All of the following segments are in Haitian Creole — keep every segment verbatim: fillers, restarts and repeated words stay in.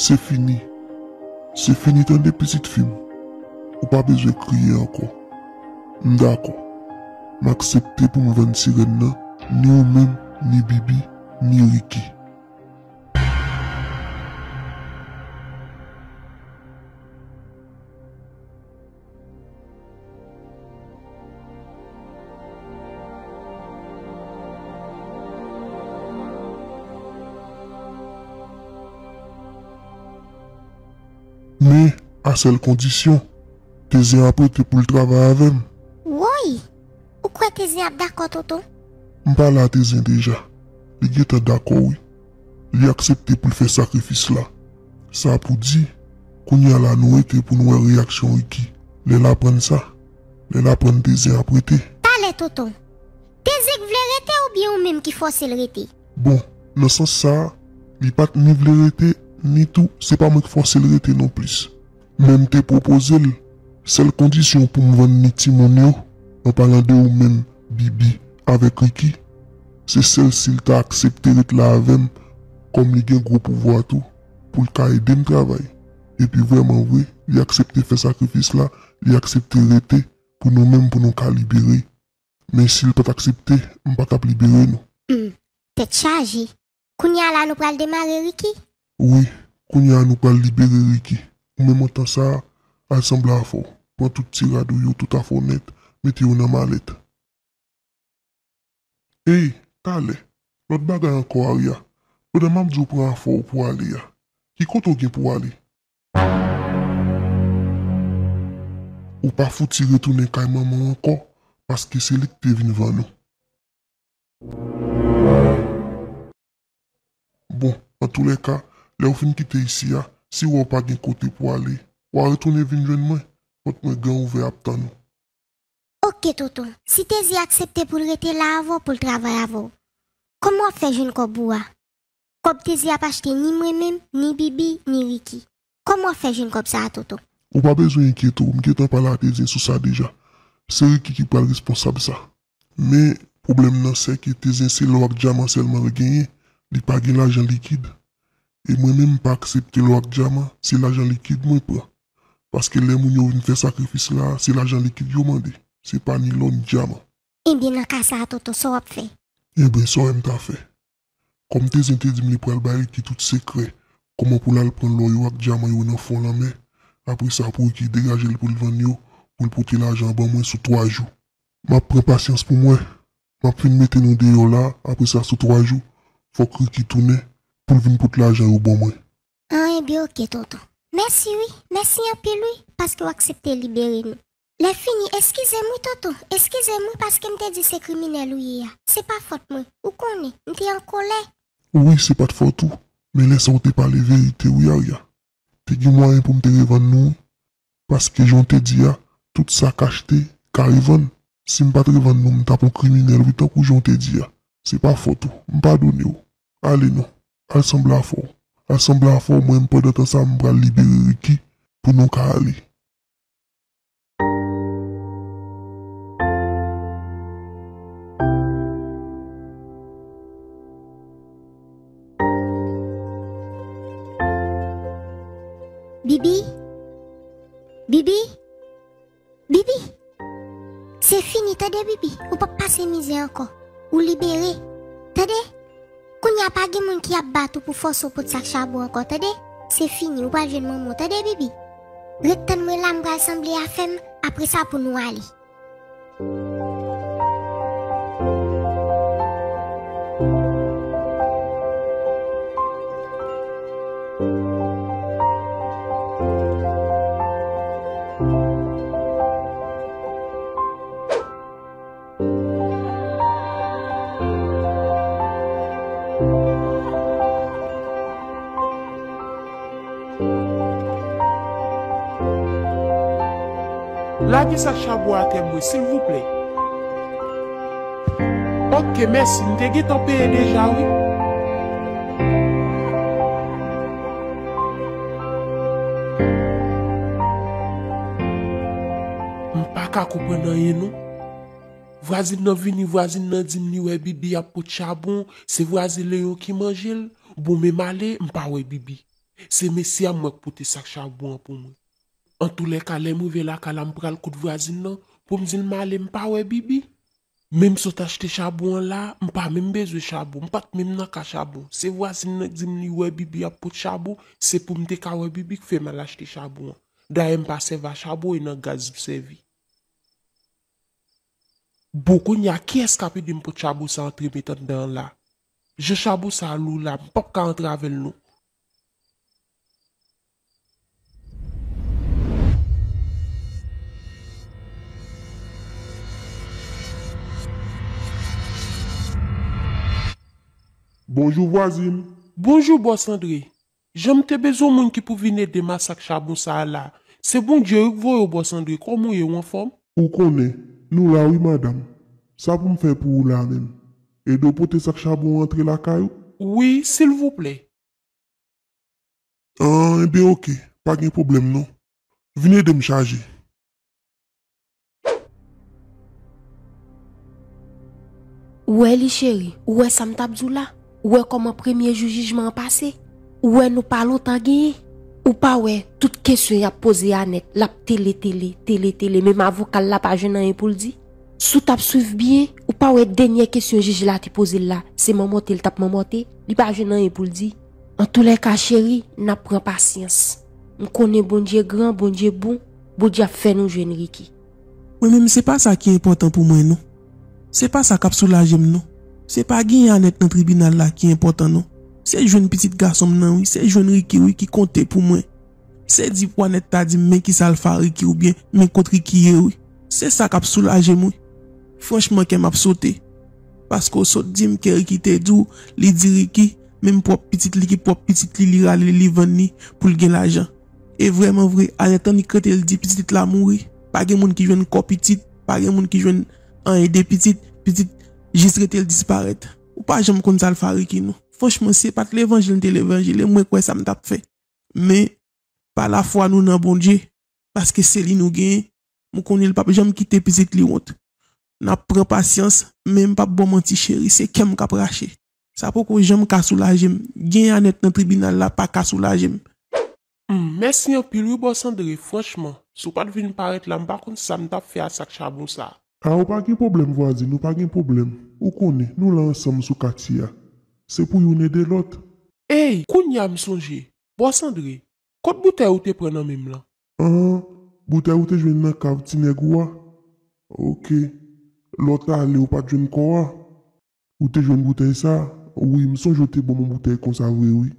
Se fini. Se fini tande pitit fi m. Ou pa bezwen kriye ankò. M dakò. M aksepte pou m vann sirèn nan, ni ou menm, ni Bibi, ni Ricky. Men, a sèl kondisyon, Tezen ap rete pou l travay avè m. Woy! Ou kwè Tezen ap dakò, tonton? M pale a Tezen deja. Li gentan dakò, wi. Li aksepte pou l fè sakrifis la. Sa pou di, kounye a la nou rete pou n wè reyaksyon Ricky lè l aprann sa. Lè l aprann Tezen ap rete. Talè, tonton. Tezen k vle rete oubyen ou menm ki fòse l rete? Bon, nan sans sa a, li pa t ni vle rete, ni tou, se pa mwen k fòse l rete non plis. Men m te pwopoze l, sèl kondisyon pou m vann ni timoun yo, an palan de ou menm, Bibi, avèk Ricky, se sèl si l ta aksepte ret la avè m, kòm li gen gwo pouvwa tou, pou l ka ede m travay. Epi vrèman vre, li aksepte fè sakrifis la, li aksepte rete pou nou menm pou nou ka libere. Men si l pa t aksepte, m pa t ap libere nou. Hmm, tèt chaje. Kounye a la nou pral demare, Ricky? Wi, kounye a nou pral libere Ricky. Ou menm an tan sa a, al sanble afè w. Pran tout ti rad ou yo, tout afè w nèt, mete yo nan malèt. Ey, talè, lòt bagay ankò, Aria. Pandan m ap di w pran afè w pou w ale a, ki kote w gen pou w ale? Ou pa fouti retounen kay manman w ankò, paske se li k te vin vann ou. Bon, antoulèka, lè w fin kite isi a, si w wè w pa gen kote pou w ale, w a retounen vin jwenn mwen, pòt mwen gran ouvè ap tann ou. Oke, tonton, si Tezi aksepte pou l rete la avè w, pou l travay avè w, kòman w ap fè jwenn kòb ou a? Kòb Tezi ap achte ni mwen menm, ni Bibi, ni Ricky. Kòman w ap fè jwenn kòb sa a, tonton? Ou pa bezwen enkyete w, m gentan pale a Tezi sou sa deja. Se Ricky ki pral responsab sa. Men, pwoblèm nan, se ke Tezi se lò ak dyaman sèlman l genyen, li pa gen lajan likid. E mwen menm, m pa aksepte lò ak dyaman, se lajan likid mwen pran. Paske lè moun yo vin fè sakrifis la, se lajan likid yo mande. Se pa ni lò ni dyaman. Ebyen, nan ka sa a, tonton, sa w ap fè? Ebyen, sa w wè m ta fè? Kòm Tezen te di m li pral bay Ricky tout sekrè, kòman pou l al pran lò yo ak dyaman yo nan fon lanmè, apre sa pou Ricky degaje l pou l vann yo, pou l pote lajan an ban mwen sou twa jou. M ap pran pasyans pou mwen. M ap fin mete nou deyò la, apre sa sou twa jou, fòk Ricky tounen pou l vin pote lajan yo ban mwen. An, ebyen, oke, tonton. Mèsi, wi. Mèsi anpil, wi, paske w aksepte libere nou. Lè fini, eskize m wi, tonton. Eskize m wi, paske m te di se kriminèl ou ye a. Se pa fòt mwen. Ou konnen, m te an kòlè. Wi, se pa t fòt ou. Men lè sa w te pale verite wi, Aria. Te gen mwayen pou m te revann nou wi. Paske jan w te di a, tout sa k achte, ka revann. Si m pa t revann nou, m t ap yon kriminèl wi, tankou jan w te di a. Se pa fòt ou. M padone w. Ale non. Al sanble afè w. Al sanble afè w, mwen menm pandan tan sa a, m pral libere Ricky pou nou ka ale. Bibi? Bibi? Bibi? Se fini, tande, Bibi. Ou p ap pase mizè ankò. Ou libere. Tande? Kounye a pa gen moun ki ap bat ou pou fòse w pot sak chabon ankò, tande? Se fini, ou pral jwenn manman w, tande, Bibi? Ret tann mwen la, m pral sanble afè m, apre sa pou nou ale. Lage sak chabon atè mwen, silvouplè. Oke, mèsi, m te gentan peye deja, wi. M pa ka konprann anyen, non. Vwazin nan vini, vwazin nan di m li wè Bibi ap pot chabon, se vwazen Leyon ki manje l. Bon, men m ale, m pa wè Bibi. Se mesye a m wè k pote sak chabon an pou mwen. Antoulèka, lè m rive lakay la, m pral kot vwazin nan pou m di l m ale, m pa wè Bibi. Men m sot achte chabon an la, m pa menm bezwen chabon, m pa t menm nan ka chabon. Se vwazin nan k di m li wè Bibi ap pot chabon, se pou m te ka wè Bibi k fè m al achte chabon an. Dayè m pa sèvi a chabon, e nan gaz m sèvi. Bon, kounye a, kiyès k ap ede m pot chabon sa antre met anndan an la? Jan chabon sa lou la, m p ap ka antre avè l non. Bonjou, vwazin. Bonjou, bòs Andre. Jan m te bezwen moun ki pou vin ede m a sak chabon sa a la. Se Bondye wi k voye w, bòs Andre. Kòman w ye, w anfòm? Ou konnen, nou la wi, madanm. Sa pou m fè pou ou la menm? Ede w pote sak chabon antre lakay ou? Wi, silvouplè. An, enben, oke. Pa gen pwoblèm non. Vin ede m chaje. Ou wè li, cheri, ou wè sa m t ap di w la? Ou wè kòman premye jou jijman an pase? Ou wè nou pa lontan genyen? Ou pa wè tout kesyon y ap poze Anèt, l ap tele, tele, tele, tele, menm avoka l la pa jwenn anyen pou l di? Si w t ap swiv byen, ou pa wè dènyè kesyon jij la te poze l la, se manmòte l t ap manmòte, li pa jwenn anyen pou l di. Antoulèka, cheri, n ap pran pasyans. M konnen Bondye gran, Bondye bon, Bondye ap fè nou jwenn Ricky. Mwen menm, se pa sa ki enpòtan pou mwen non. Se pa sa k ap soulaje m non. Se pa genyen Anèt nan tribinal la ki enpòtan non. Se jwenn pitit gason m nan wi, se jwenn Ricky wi ki konte pou mwen. Se di pou Anèt ta di m men kisa l fè a Ricky oubyen men kot Ricky ye wi. Se sa k ap soulaje m wi. Franchman, kè m ap sote. Paske w sot di m ke Ricky te di w, li di Ricky, menm pwòp pitit li ki pwòp pitit li, li rale li, li vann li pou l gen lajan. E vrèman vre, Anèt annik rete l di pitit la mouri. Pa gen moun ki jwenn kò pitit, pa gen moun ki jwenn anyen de pitit, pitit jis rete l disparèt. Ou pa janm konn sa l fè a Ricky non. Franchman, si se pa t levanjil m te levanjil, e mwen kwè sa m t ap fè. Men, pa lafwa nou nan Bondye, paske se li nou genyen, m konnen l p ap janm kite pitit li wont. N ap pran pasyans, men m p ap ba w manti cheri, se kè m k ap rache. Sa poko janm ka soulaje m. Gen Anèt nan tribinal la pa ka soulaje m. Hmm, mèsi anpil wi, bòs Andre, franchman, si w pa t vin parèt la, m pa konn sa m t ap fè a sak chabon sa. A, ou pa gen pwoblèm, vwazin, ou pa gen pwoblèm. Ou konnen, nou la ansanm sou katye a. Se pou youn ede lòt. Ey, kounye a m sonje. Bòs Andre, kot boutèy ou te pran nan men m lan? An, boutèy ou te jwenn nan kav ti nèg ou a? Oke. Lè w t ale, ou pa t jwenn kò a? Ou te jwenn boutèy sa? Wi, m sonje w te ban m yon boutèy konsa vre, wi.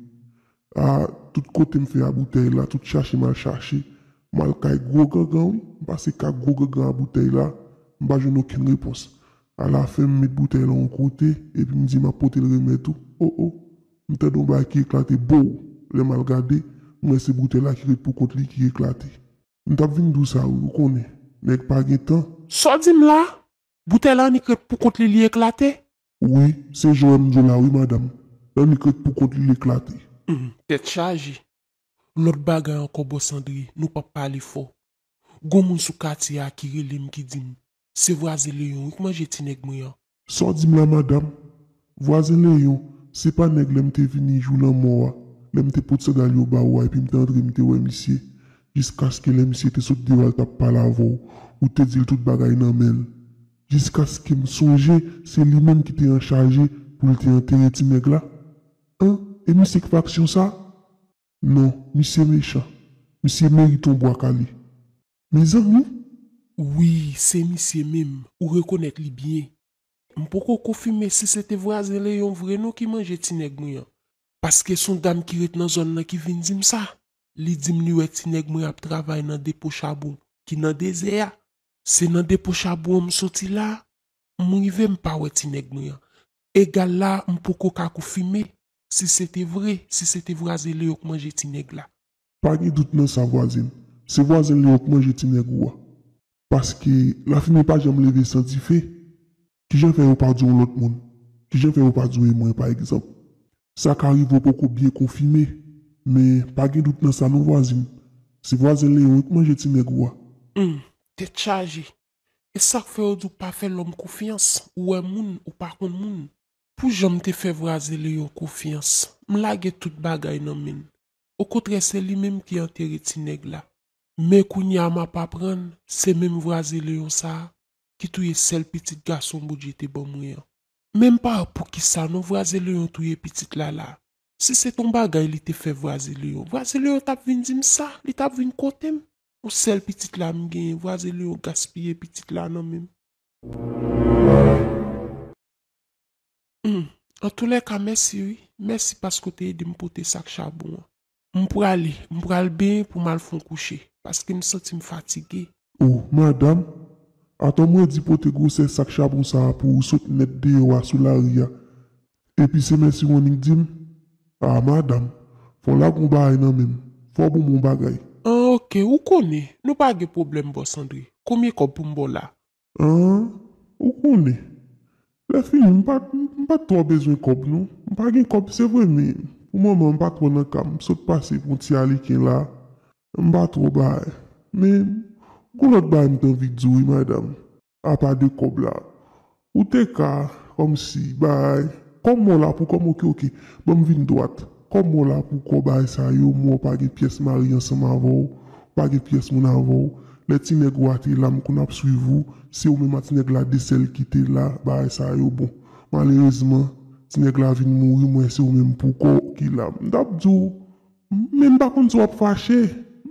A, tout kote m fè a boutèy la, tout chache m al chache. M al kay gwo gangan, wi. M pase kay gwo gangan a boutèy la, m pa jwenn okenn repons. Alafen, m met boutèy la yon kote, epi m di m ap pote l remèt ou. O, o! M tande yon bagay ki eklate, bow! Lè m al gade, m wè se boutèy la ki ret pou kont li ki eklate. M t ap vin di w sa wi, ou konnen, nèg pa gen tan. Sa w di m la? Boutèy la annik ret pou kont li, li eklate? Wi, se jan w wè m di w la wi, madanm. L annik ret pou kont li, l eklate. Humm, tèt chaje. Lòt bagay ankò, bòs Andre, nou p ap pale fò. Gon moun sou katye a ki rele m, ki di m, se vwazen Leyon wi k manje ti nèg mwen an. Sa w di m la, madanm? Vwazen Leyon, se pa nèg lè m te vini jou lanmò a, lè m te pot sandal yo ba ou a epi m te antre m te wè misye, jiskaske lè misye te sot deyò al t ap pale avè w, ou te di l tout bagay nan men l. Jiskaske m sonje se li menm ki te anchaje pou l te antere ti nèg la. An, e misye k fè aksyon sa? Non, misye mechan. Misye merite yon bwa kale. Mezanmi! Wi, se misye menm, ou rekonèt li byen. M poko konfime si se te vwazen Leyon vre non ki manje ti nèg mwen an. Paske se yon dam ki ret nan zòn nan ki vin di m sa. Li di m li wè ti nèg mwen ap travay nan depo chabon ki nan dezè a. Se nan depo chabon an m soti la. M rive m pa wè ti nèg mwen an. Egal la, m poko ka konfime si se te vre, si se te vwazen Leyon k manje ti nèg la. Pa gen dout nan sa, vwazen. Se vwazen Leyon k manje ti nèg ou a. Paske lafimen pa janm leve san dife. Kijan fè yo pa di yon lòt moun? Kijan fè yo pa di w e mwen, pa egzanp? Sa ka rive w poko byen konfime, men pa gen dout nan sa non, vwazen. Se vwazen Leyon k manje ti nèg ou a. Humm, tèt chaje. E sa k fè yo di w pa fè lòm konfyans, ou wè moun, ou pa konn moun. Pou jan m te fè vwazen Leyon konfyans, m lage tout bagay nan men l. Okontrè, se li menm ki antere ti nèg la. Men kounye a m ap aprann, se menm Vwaze Leyon sa a ki touye sèl pitit gason Bondye te ban mwen an. Men m pa wè poukisa non Vwaze Leyon touye pitit la la. Si se t on bagay li te fè Vwaze Leyon, Vwaze Leyon t ap vin di m sa, li t ap vin kote m. On sèl pitit la m genyen, Vwaze Leyon gaspiye pitit la nan men m. Hmm. Antoulèka, mèsi wi. Mèsi paske w te ede m pote sak chabon an. M prale, m pral benyen pou m al fè on kouche, paske m santi m fatige. O, madanm, atò m redi pote gwosè sak chabon sa a pou ou sot nèt deyò a sou lari a. Epi se mèsi w annik di m? A, madanm, fò w lage on bagay nan men m. Fò w ban m on bagay. An, oke, ou konnen, nou pa gen pwoblèm, bòs Andre. Konbyen kòb pou m ba w la? An, ou konnen. Lè fini, m pa, m pa t twò bezwen kòb, non. M pa gen kòb, se vre, men pou moman, m pa twò nan ka. M sot pase pou yon ti aliken la. M pa twò bay. Men, gon lòt bagay m t anvi di w, wi, madanm. Apa de kòb la. Ou te ka, kòmsi, bay. Kòm mò la pou kòm, oke, oke. Ban m vin dwat. Kòm mò la pou kò bagay sa yo, mò pa gen pyès mari ansanm avè w, pa gen pyès moun avè w. Lè ti nèg ou a te la, m konn ap swiv ou, se ou menm a ti nèg la de sèl ki te la, bagay sa yo bon. Malerezman, ti nèg la vin mouri, mwen se ou menm pou kò ki la. M t ap di w, men m pa konn si w ap fache.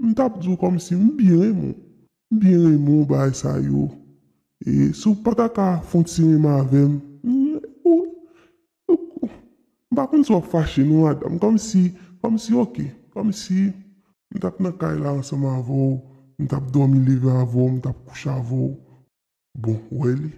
M t ap di w kòmsi m byen renmen w. M byen renmen w, bagay sa yo. E si w pa ta ka fè on ti renmen avè m, m, ou, ou, m pa konn si w ap fache non, madanm. Kòmsi, kòmsi, oke. Kòmsi m t ap nan kay la ansanm avè w, m t ap dòmi leve avè w, m t ap kouche avè w. Bon, ou wè li.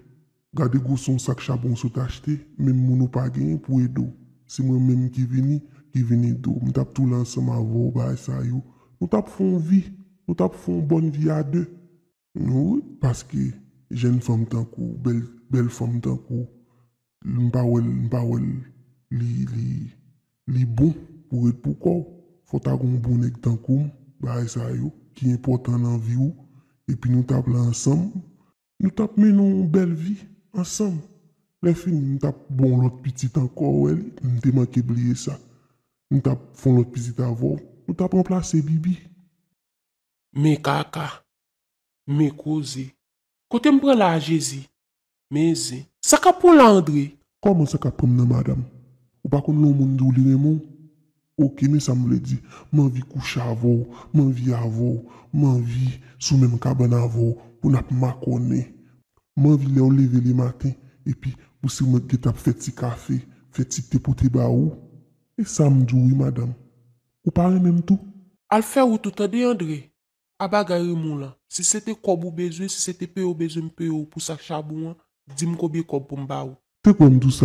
Gade gwosè on sak chabon w sot achte, menm moun ou pa genyen pou ede w. Se mwen menm ki vini, ki vin ede w. M t ap tou la ansanm avè w, bagay sa yo. Nou t ap fè on vi, nou t ap fè on bòn vi a de. Wi, paske jèn fanm tankou w, bèl, bèl fanm tankou w, m pa wè l, m pa wè l, li, li, li bon pou ret pou kò w. Fò w ta gon bon nèg tankou m, bagay sa yo, ki enpòtan nan vi w, epi nou t ap la ansanm, nou t ap mennen yon bèl vi ansanm. Lè fini, m t ap ba w lòt pitit ankò, ou wè li, m te manke bliye sa. M t ap fè yon lòt pitit avè w, nou t ap ranplase Bibi. Men kaka. Men koze. Kote m pran la a Jezi? Men zen. Sa k ap pran la Andre? Kòman sa k ap pran m nan madanm? Ou pa konn lè yon moun di w li renmen w? Oke, men sa m vle di. M anvi kouche avè w, m anvi avè w, m anvi sou menm kabann avè w pou n ap makònen. M anvi lè w leve lematen, epi pou se mwen k gentan ap fè ti kafe, fè ti te pote ba ou. E sa m di w wi madanm. Ou pa renmen m tou? Al fè wout ou tande Andre. A bagay renmen w lan. Si se te kòb ou bezwen, si se te peye w bezwen m peye w pou sak chabon an, di m konbyen kòb pou m ba ou. Te kwè m di w sa.